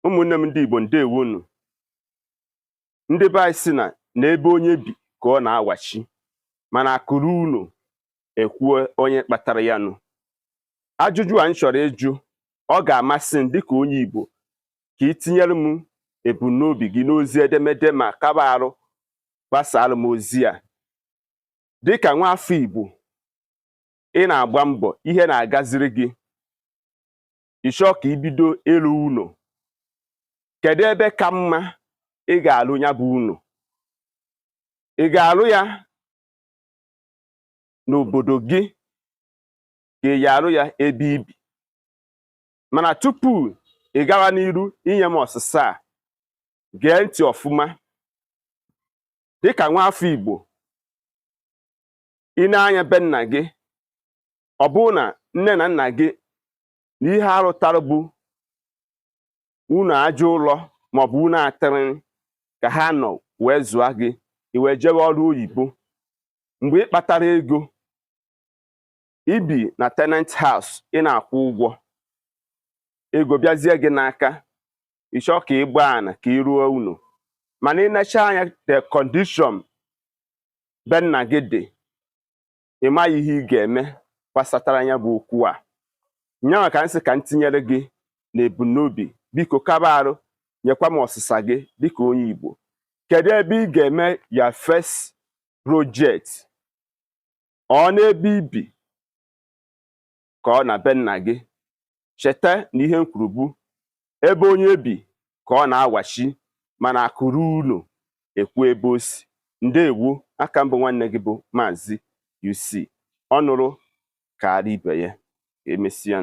Ụmụnne m ndị Igbo, ndewonu. Ndị be anyị sị na n'ebe onye bi ka ọ na-awachi, mana akụrụ unu ekwuo onye kpatara ya nụ. Ajụjụ a m chọrọ ịjụ, ọ ga-amasị m dịka onye Igbo ka ị tinyere m ebumnobi gị n'ozi edemede ma kaba arụ gbasara m ozi a. Dịka nwaafọ Igbo, ị na-agba mbọ, ihe na-agaziri gị, ị chọọ ka ibido ịrụ ụlọ, kedu ebe ka mma ị ga-alụ ya bụ ụlọ? Ị ga-alụ ya n'obodo gị, ka ị ga-alụ ya ebe i bi? Mana tupu ị gawa n'iru inye m ọsịsa a, gee ntị ọfụma. Dịka nwaafọ Igbo, ị na-anya be nna gị, ọ bụrụ na nne na nna gị na ihe arụtara bụ unu aja ụlọ maọbụ unu atịrị ka ha nọ wee zụọ gị, i wee jewe ọrụ oyibo, mgbe ị kpatara ego, ibi na tenant house, ị na-akwụ ụgwọ, ego bịazie gị n'aka, ị chọọ ka ị gbaa ana ka ị ruo ụlọ, mana ị necha anya the condition be nna gị dị, ị maghị ihe ị ga-eme gbasatara ya bụ okwu a. Nyanwa ka m sị ka m tinyere gị na ebumnobi. Biko kaba arụ nyekwa m ọsịsa gị dịka onye Igbo. Kedu ebe ị ga-eme ya first project? Ọ n'ebe ibi ka ọ na be nna gị? Cheta na ihe m kwuru bụ ebe onye bi ka ọ na-awachi, mana akụrụ ụlọ ekwu ebe o si. Ndewo. Aka mbụ, nwanne gị bụ Maazị UC. Ọ nụrụ kaara ibe ya. Ka emesịa.